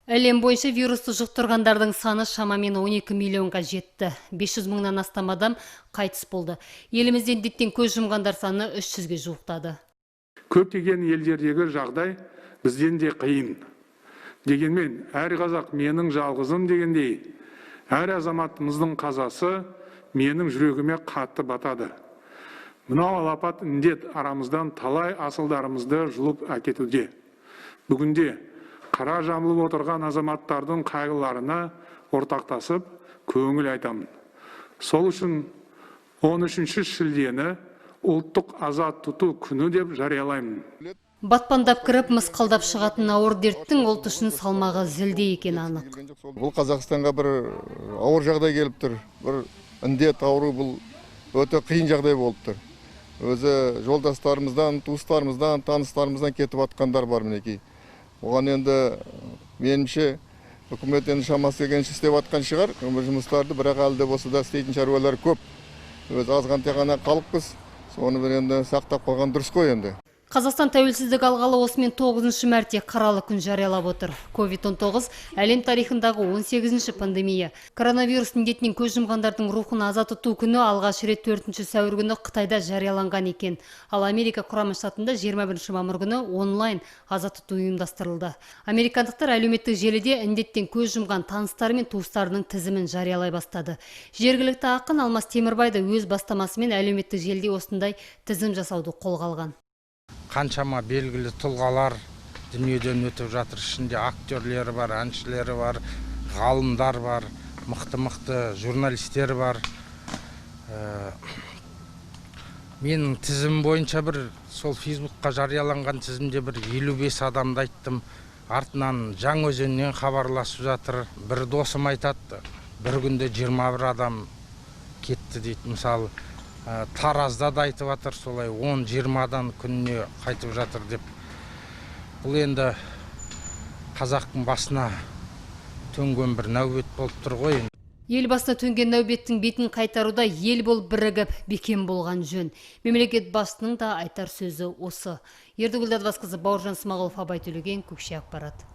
Әлем бойынша вирусты жұқтырғандардың саны шамамен 12 миллионға жетті. 500 мыңнан астам адам қайтыс болды. Елімізде індеттен көз жұмғандар саны 300-ге жуықтады. Көптеген елдердегі жағдай бізден де қиын. Дегенмен, әр қазақ менің жалғызым дегендей, әр азаматымыздың қазасы менің жүрегіме қатты батады. Мынау алапат індет арамыздан талай асылдарымызды жұлып әкетуде. Бүгінде қара жамылып отырған азаматтардың қайғыларына ортақтасып, көңіл айтамын. Сол үшін 13 шілдені ұлттық аза тұту күні деп жариялаймын. Батпандап кіріп, мысқалдап шығатын ауыр дерттің ұлт үшін салмағы зілдей екені анық. Бұл Қазақстанға бір ауыр жағдай келіп тұр. Бір індет, ауру, бұл өте қиын жағдай болып тұр. Өзі жолдастарымыздан, туыстарымыздан, таныстарымыздан кетіп жатқандар бар мінекей. Оған енді меніңше үкімет енді шамасы келгенше істеп жатқан шығар жұмыстарды, бірақ әлі де болса да істейтін шаруалар көп. Өзі азғантай ғана халықпыз, соны бір енді сақтап қалған дұрыс қой енді. Қазақстан тәуелсіздік алғалы осымен 9-шы мәрте қаралы күн жариялап отыр. COVID-19 әлем тарихындағы 18-ші пандемия. Коронавирус індетінен көз жұмғандардың рухын аза тұту күні алғаш рет 4 сәуір күні Қытайда жарияланған екен. Ал Америка Құрама Штатында 21 мамыр күні онлайн аза тұту ұйымдастырылды. Американдықтар әлеуметтік желіде індеттен көз жұмған таныстары мен туыстарының тізімін жариялай бастады. Жергілікті ақын Алмас Темірбай да өз бастамасымен әлеуметтік желіде осындай тізім жасауды қолға алған. Қаншама белгілі тұлғалар дүниеден өтіп жатыр. Ішінде актерлері бар, әншілері бар, ғалымдар бар, мықты-мықты журналистер бар. Менің тізім бойынша бір сол Фейсбукқа жарияланған тізімде бір 55 адамды айттым. Артынан Жаңаөзеннен хабарласып жатыр. Бір досым айтады, бір күнде 21 адам кетті дейді. Мысалы, Таразда да айтып жатыр, солай 10-20-дан күніне қайтып жатыр деп. Бұл енді қазақтың басына төнген бір нәубет болып тұр ғой. Ел басына төнген нәубеттің бетін қайтаруда ел болып бірігіп, бекем болған жөн. Мемлекет басшысының да айтар сөзі осы. Ердігүл Дадвасқызы, Бауыржан Смағұлов, Абай Төлеген, Көкше ақпарат.